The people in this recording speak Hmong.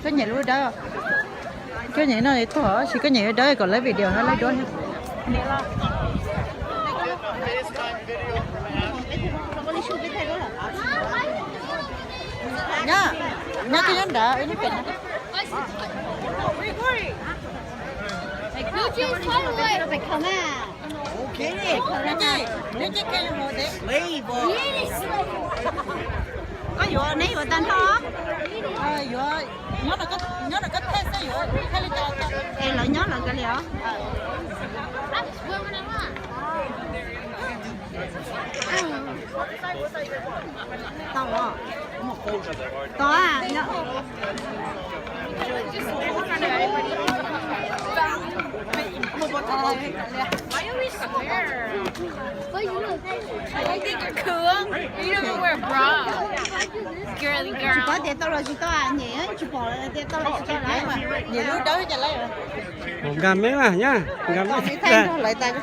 Koj nyiam lub dawb, koj nyiam no tuaj, tab sis koj nyiam dawb kom lawv video no lawv duab. Nyob, nyob koj nyob nrad, nyob pem no. Koj yuav, neb yuav tag nrho. Yuav, nyob, nyob no koj thaij xwb, yuav thaij li cas es lawv nyob lawv kav liam os. Tau, tau. Why you always swear? You never wear a bra. Girly girl. Tsis paub tias tau los tsis tau, nyiam tsis pom tias tau los tsis tau lawm. Nyiam lub dawb cas lawm. Nkag meb mas nyab, nkag meb tag.